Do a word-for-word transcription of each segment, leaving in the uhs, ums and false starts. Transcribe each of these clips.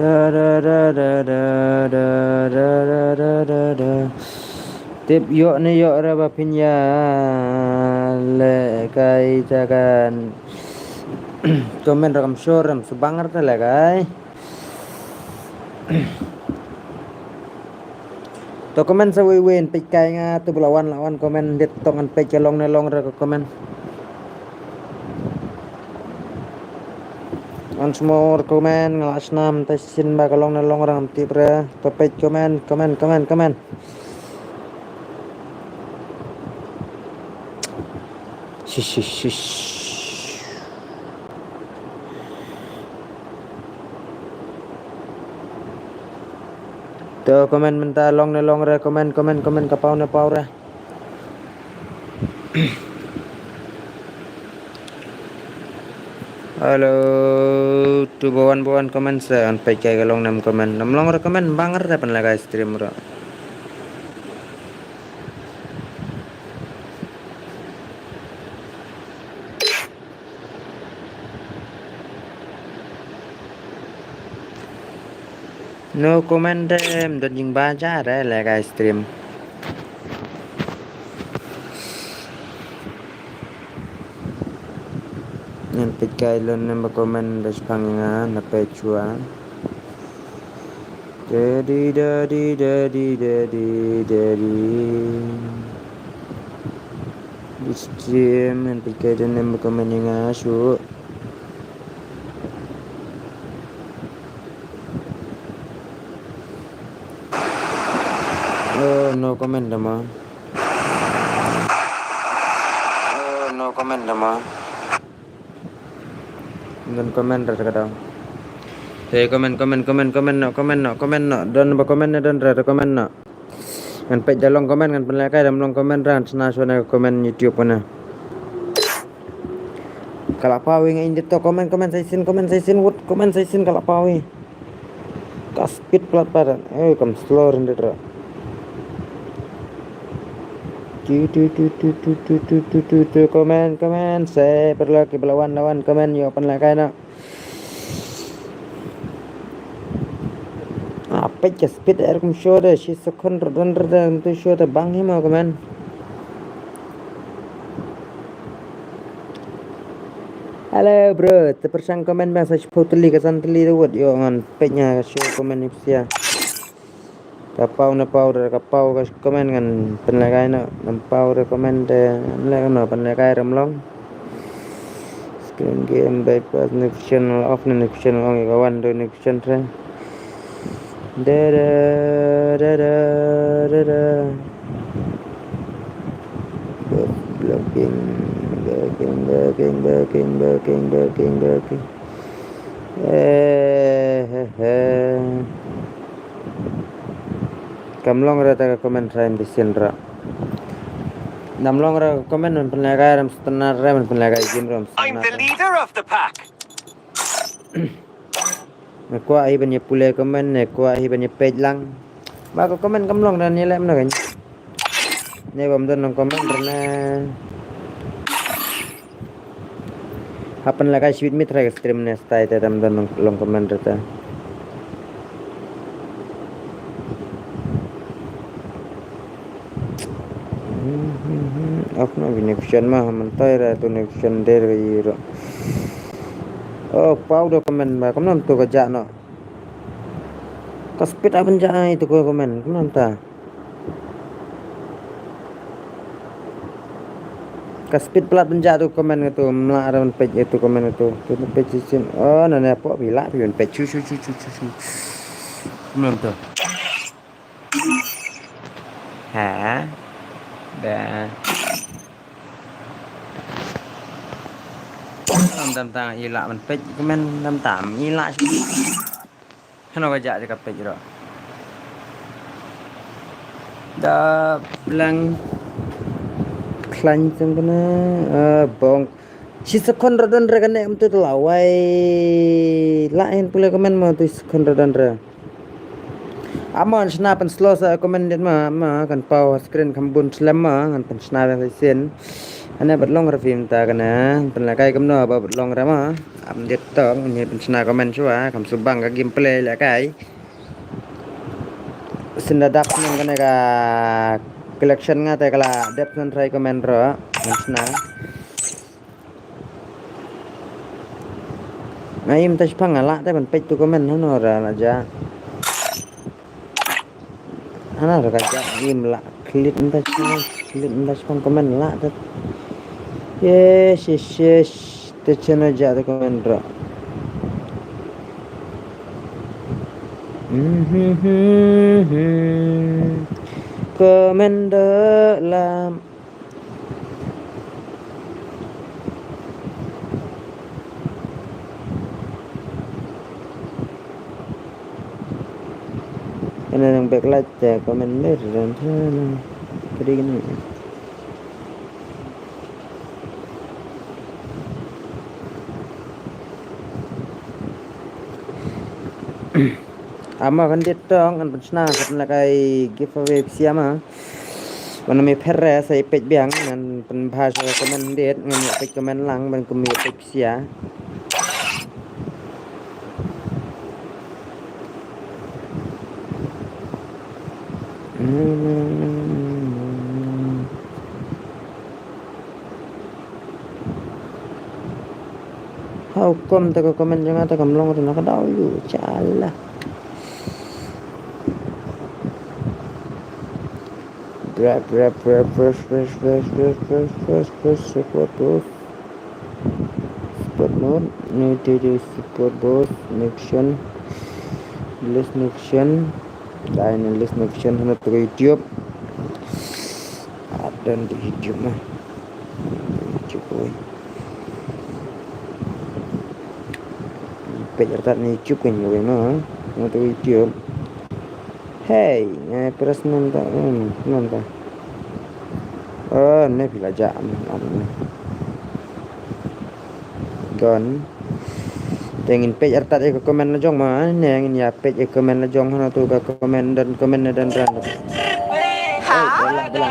Da, da, da, da, da, da, da, da, da, da, da. Tip ïoh ne ïoh re ba phin ïa lehkai ta kan. Comment ra kam sure ram subang ra ta lehkai. To comment sa wei wei, peit kai nga, to ba la wan la wan comment, dit to ngan peit ka long ne long re ka comment. Once more comment, nga la snam, te shisien ba ka long ne long re ngam tip re. To peit comment, comment, comment, comment. Shish, shish, shish. To comment mynta long ne long re, comment, comment, comment, ka paw ne paw re. Hello, to ba wan ba wan comment sa, an peit kai ka long ne em comment. Nam long re comment, bang re pynlehkai stream re. No comment em, don jingbaja re lehkai stream. Ngan peit kai lon ne em ba comment da shipang nga na peit shuwa. Daddy, daddy, daddy, daddy, daddy. This stream, ngan peit kai lon ne em ba comment nga shu. Oh, no comment da ma. Oh, no comment da ma. Don comment ra ka dang. Hey, comment, comment, comment, comment no, comment no, comment no. Don ba comment ne don ra, comment no. Ngan peit da long comment, ngan pynlehkai, dam long comment ra, ngan sna shuwa ne comment YouTube ne. Ka la paw ïa nga in dit to comment, comment sa shisien, comment sa shisien, wut, comment sa shisien ka la paw ïa. Ka speed palat palat. Eh, kam slow rin dit ra. Tu, tu, tu, comment, comment, sa paralok kiba la wan, la wan comment, ïoh pynlehkai noh. Ah, peit ka speed er kum shuh da, shi second ra don ra da, ntu shuh da bang hi mo comment. Hello bro, te pyrshang comment ba sa shiphew tylli ka san tylli da wut, ïoh ngan peit nga ka shuh comment ïa psia. Ka paw na paw da ka paw ka comment ngan pynlehkai noh, ngan paw da comment te ngan leh noh pynlehkai ram long. Screen game bypass notification off ne notification on ïa ka wan da notification te. Da da da da da da. Blocking, blocking, blocking, blocking, blocking, blocking, blocking. Eh, he, he. Kam long re ta ka comment sa im shisien ra. Nam long re comment, men pynlehkai ram stnar re, men pynlehkai game ram stnar. I'm the leader of the pack. Me kwah hi ban ïa pule comment, me kwah hi ban ïa peit lang. Ba ka comment kam long re, ïa leh mano kan. Ne bam don long comment re ne. Hap pynlehkai sweet meat re ka stream ne stai te tam don long, long comment re te. Off noh bi notification ma, mynta ra tu notification der ka ïa ro. Oh, paw da comment ba, kumno to ka jah noh. Ka speed ah ban jah ai tu ka comment, kumno ta. Ka speed palat ban jah tu comment ka tu, mlah ra ban peit tu comment ka tu. Tu ban peit shisien. Oh, nane pok phi lah phi ban peit. Shu, shu, shu, shu, shu, shu. Kumno tu. Ha. Da. Tam tam tam i lah ban peit comment tam tam i lah. Hano ka jah ka peit ro. Da blang khlaiñ tang kana, ah, bong. Shi second ra don re kane em tu lawai. Lah hin pule comment mo tu second ra don re. Amon shna pen slow sa comment dit ma, ma kan paw screen kam bun slem ma, ngan pen shna bang sin. Hane bat long ra phim ta kane, pynlehkai kumno ba bat long ra ma. Am dit tong, ni pynshna comment shuwa, kam subang ka gameplay lehkai. Sinda dap nang kane ka collection nga te kala dep nan try comment ro, pynshna. Ngai im ta shipang la te ban peit tu comment hano ra la ja. Hana ra ka ja im la klik mynta shi, klik mynta shi pang comment la ta. Yes, yes, yes. Te chena ja te comment ra. Comment la. Kane nang backlight te comment mer dan sana. Kadi kene. Ama kan dit tong an pynshna kan la kai giveaway psia ma. Wan me pher sa i peit biang ngan pynbha sa comment dit ngan i peit comment lang ban kum i peit psia. How come ta ka comment jong nga ta kam long tu na ka dau yu chala. Brap, brap, brap, brap, brap, brap, brap, brap, brap, brap, support, bro. Support mode, no, do, do, support, bro. Notification, list notification. Dai na list notification hana tu ka YouTube. Adan tu YouTube mah. YouTube, oi. Page artat ni YouTube kan, oi, mah. Hana tu ka YouTube. Hey, ngai press nanta, hmm, nanta. Oh, ne phi la ja, hmm, hmm. Gon. Te ngin peit artat ïa ka comment la jong ma, ne ngin ïa peit ïa ka comment la jong hana tu ka comment dan comment ne dan ran. Hey, bela, bela.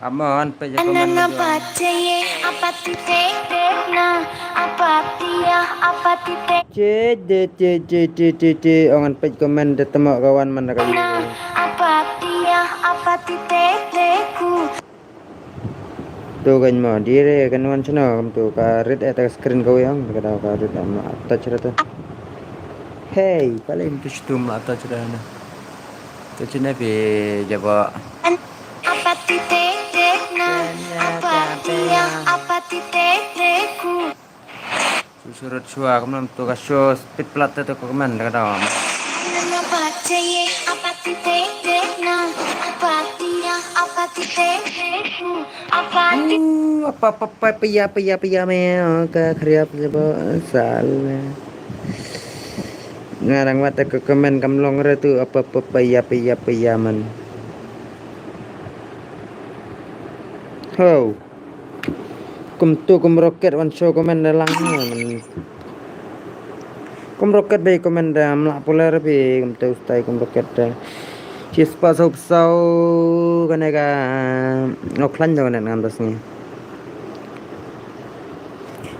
Amon, peit ïa comment la jong. Che, de, che, che, che, che, che, ong an peit comment de temo ka wan man ka yu. Tu kan mo, dire kan wan chano, kam tu ka rit eh ta ka screen ka wi ong, ka dau ka rit eh ma touch ra tu. Hey, pale im tu shitum la touch ra na. Tu chine pi jaba. Su surut shuwa kumno tu ka show speed plat tu ka man da ka dom. Uh, apa apa apa ya apa ya apa ya me ka khriap lebo sal. Ngarang wat ka comment kam long re tu apa apa apa ya apa ya apa ya man. Ho. Kumtu kum roket wan show comment da lang. Kum roket bei comment da mla puler bi kumtu stai kum roket da. Chispa sau sau kane ka ngok klan da kane ngam das ni.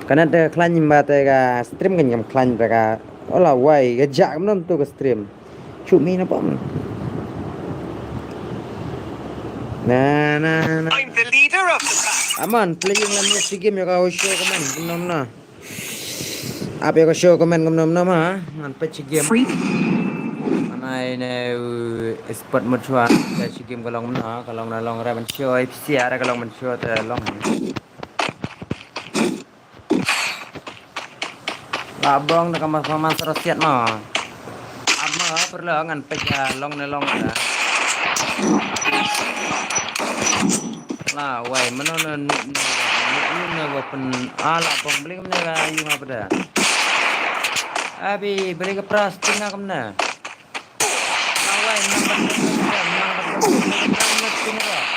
Kane da klan ba te ka stream kan ngam klan ba ka ola wai ka jak nam tu ka stream. Chumi na pom. Na na na. I'm the leader of the pack. Aman playing lam ya sigim ya ka show comment kumno na. Ap ya ka show comment kumno na ma. Ngan pet sigim. Free. Anai ne spot mutuan ya sigim kalong na kalong na long ra ban show ipsi ara kalong ban show te long. Labong da ka mas paman sarasiat ma. Ama perlu ngan pek ya long ne long da. La wai mano ne ne ne wa pen ala bong beli kemne ka yu nga peda. Abi beli ke pras tinga kemne. La wai nang pek nang pek nang pek.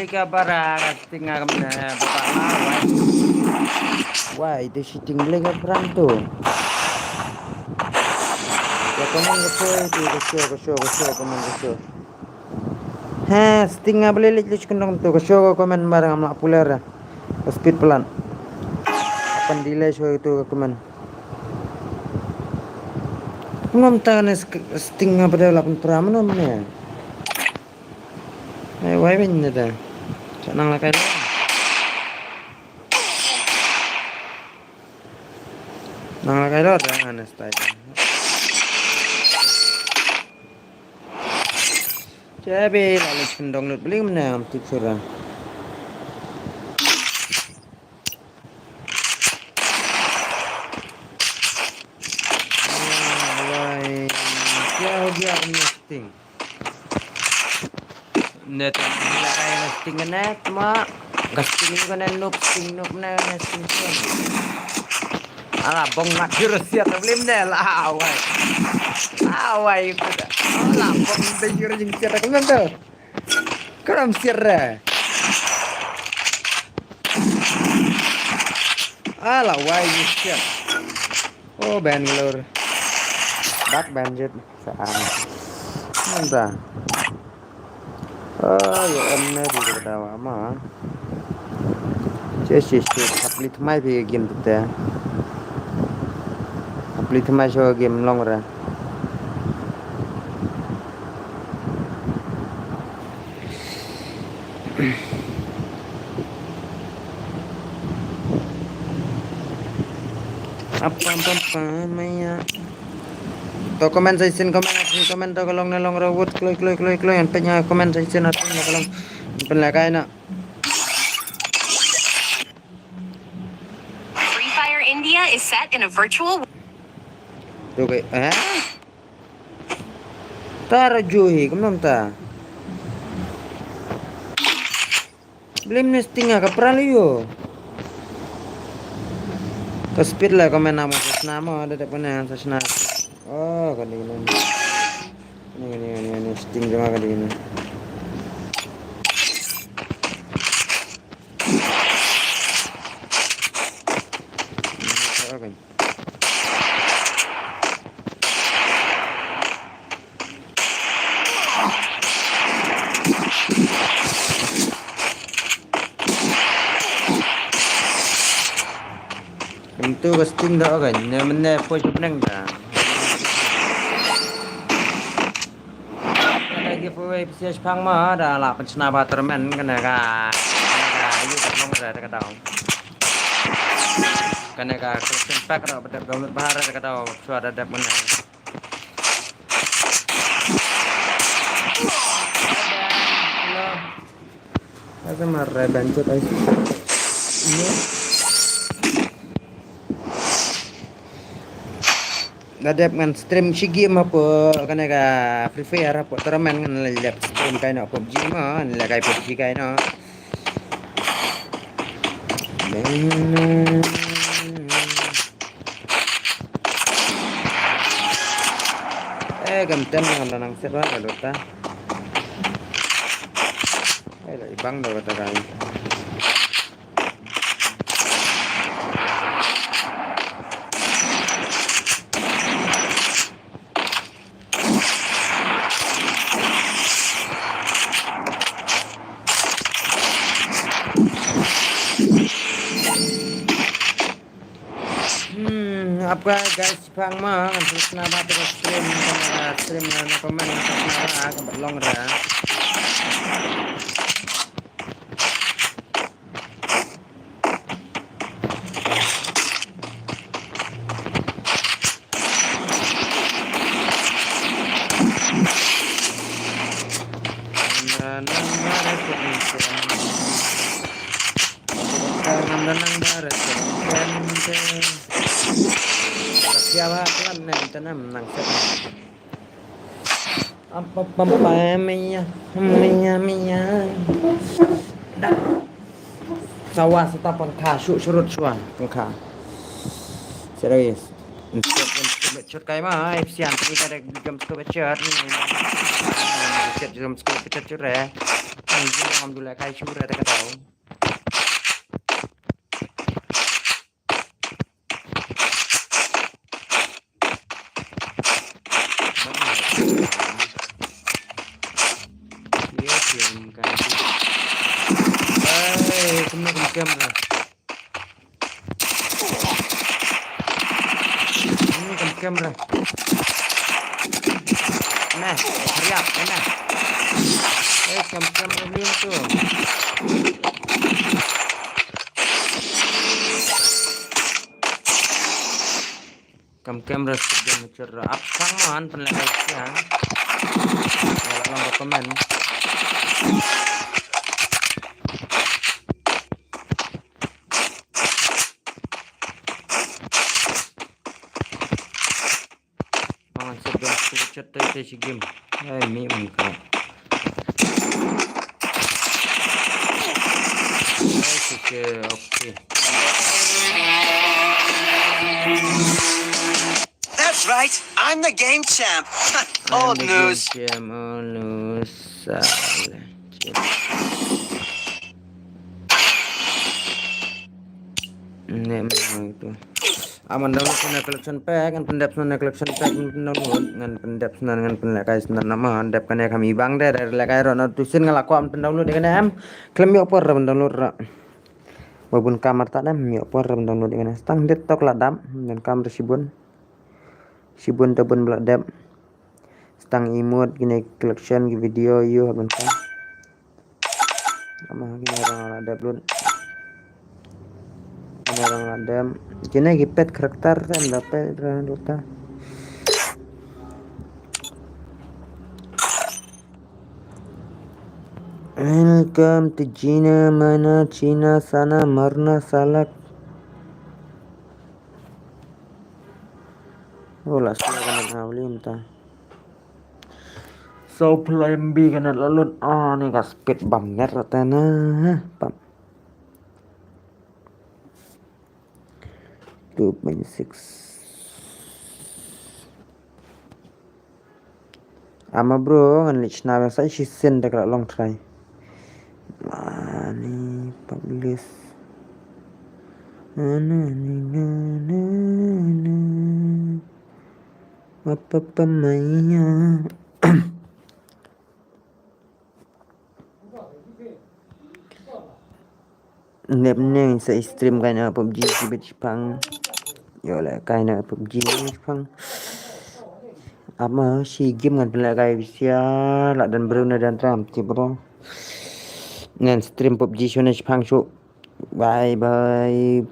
Ka bara ka sting nga ka mene baba la wai. Wai, te shooting le ka brand tu. Ya, comment ka show tu, ka show, ka show, ka show, comment ka show. He, sting nga bele lek lek kundong tu, ka show ka comment bara ngam la puler. Ka speed plan. Apan delay show tu ka comment. Ngam ta ne sting nga bele la pun pram no mene. Ai, wai ben ne da. Sa nang la kai lo. Nang la kai lo da, ngan stai da. Che be la le chun dong lut bling ne am tik sura. Wai, kya ho gya umne sting. Net, la kai na sting net ma. Ka sting ko na noob, sting noob na, na sting sting. Ala bong mat jurus ya tablim ne la awai. Awai ko da. Ala bong de jurus jing siat ko ngan tu. Kram siat re. Ala wai siat. Oh, Bangalore. Dak Banjit. Saan. Nta. Oh, ya em ne di ka dawa ma. Che, che, che. Hapli tmai phi game tu te. Hapli tmai show game long ra. Apam pam pam maya. To comment section, comment section, comment to ka long ne long ra wut kloi kloi kloi kloi. An penya comment section at penya ka long. Pen la kai na. Free Fire India is set in a virtual. To kai, eh? Tara juhi, kumno ta? Blim ne sting ka pral yo. Ka speed la ka mena mo sa sna mo, da da puna sa sna. Oh, ka ding ne. Ni, ni, ni, ni, sting jong ka ding ne. Okay. Kumtu ka sting da, okay, ne mene poi shup neng da. Kane giveaway psias pang ma da la pynshna ba tournament kane ka, kane ka yu ka long da ka daw. Kane ka collection pack da ba dep download ba da ka daw, shuwa da dep mene. Hello. Asa mar rai ban chot ai. Ini. Da dep ngan stream shi game hapoh kane ka Free Fire hapoh tournament ngan leh live stream kai noh PUBG mo, ngan leh kai PUBG kai noh. Eh, kam tem ngan da nang set wa ka dota. Eh, la ibang da kata kai. Hmm, apa guys, pang ma kan terus nama terus stream, stream na komen na kan long ra. Apa pampa mia mia mia. Dah. Sawa sata pangkha, shu shurut shuwa pangkha. Serius. Chut kai ma, ai sian ni ka da jump scare chut. Chut jump scare chut chut re. Ngam ju lehkai shuh re te ka daw. Ye kem kan. Hey, kumno kem kem re. Hmm, kem kem re. Nah, hurry up, nah. Eh, kem kem re lim tu. Kam camera sejam chur up sang man pen lehkai siang. Wala long comment. Mangan sejam chur te te si game. Hai mi ungka. Okay, okay. That's right. I'm the game champ. Old news. Game champ, old news. Salah. Ne, memang itu. Aman download shuh na collection pack, ngan pyndep shuh na collection pack, ngan pyndownload, ngan pyndep shuh, ngan pynlehkai shuh, namar dep kane kam ibang de, de lehkai ruh na tu sien nga la kwah pyndownload ïa kane em. Khlem ïoh por ban download ruh. Ba bun kam artat em, ïoh por ban download ïa kane. Tang dep tok la dap, ngan kam ruh shibun. Shibun te bun ba la dep. Tang emote, kine collection ki video ïoh ban kam. Ama kine rang la dep lut. Kine rang la dep. Kine ki pet character kan da pet rang duta. Welcome to Jina Mana China Sana Marna Salak. Wala sila kana ngawli mynta. So pula M B kana la lut. Ah, ni ka speed bam net rata na. Bam. Two point six. Ama bro, ngan leit shna biang sa shisien da ka la long try. Mani publish. Na, na, ni, na, na, na. Apa, apa, maya. Nep neng sa stream kai na PUBG shibit shipang. Yo lehkai na PUBG shipang. Ama shi game ngan pynlehkai bisia la dan bro na dan tram ti bro. Ngan stream PUBG shuna shipang shu. Bye bye.